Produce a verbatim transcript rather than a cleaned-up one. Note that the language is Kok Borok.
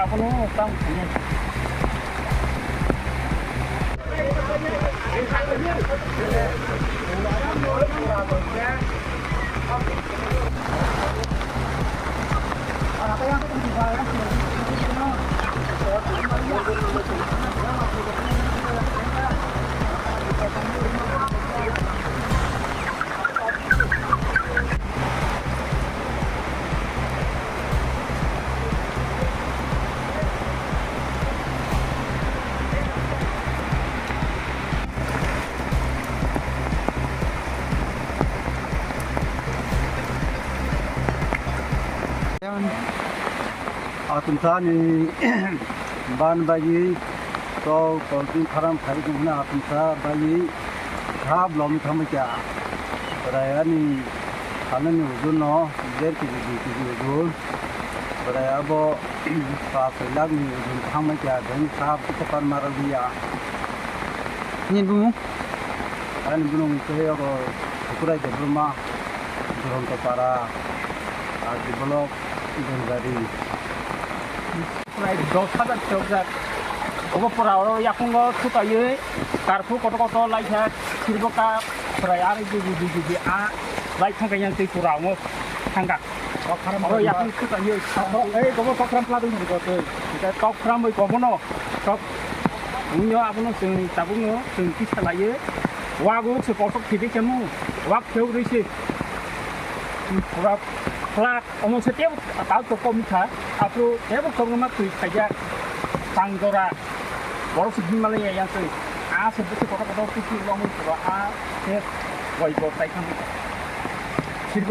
Abono tam khainai. Atumsa ni ban bagwi tok poultry farm khai tong hwnwi atumsa bagwi kha blom thangwi kha. Chwrai ani salnani ujun no der kg dui kg ujun. Chwrai abo pas soi lakh ni ujun thangwi kha, beng kha kisa pan mara liya. Nini bumung? Ani bumung khe abo Kukurai Debbarma, Duronto Para, R D block, Dengari. Prai dos hajar chokjak. Obo pura oro yakungo thutaiwi karphu kotor kotor laikha, sirbo ka prai ari gigi gigi a lai thangka yang tei pura omo thangka. Oro yakung thutaiwi. Ei, gobo tokram pladung ni gobo tei. Tokram bai gobono. Tok. Wngyo abono chwng tabukno chwng kisa laiwi. Wago se kotor khibi kemu. Wak kheu risi. Pura flat. Omo se tebo tao to kom kha, aphuru tebo kom ma twi khaijak, tang jora, borok se himlai ya yang twi, a se bwswk kotor kotor twi twi longwi pura a se boi bo tai thang.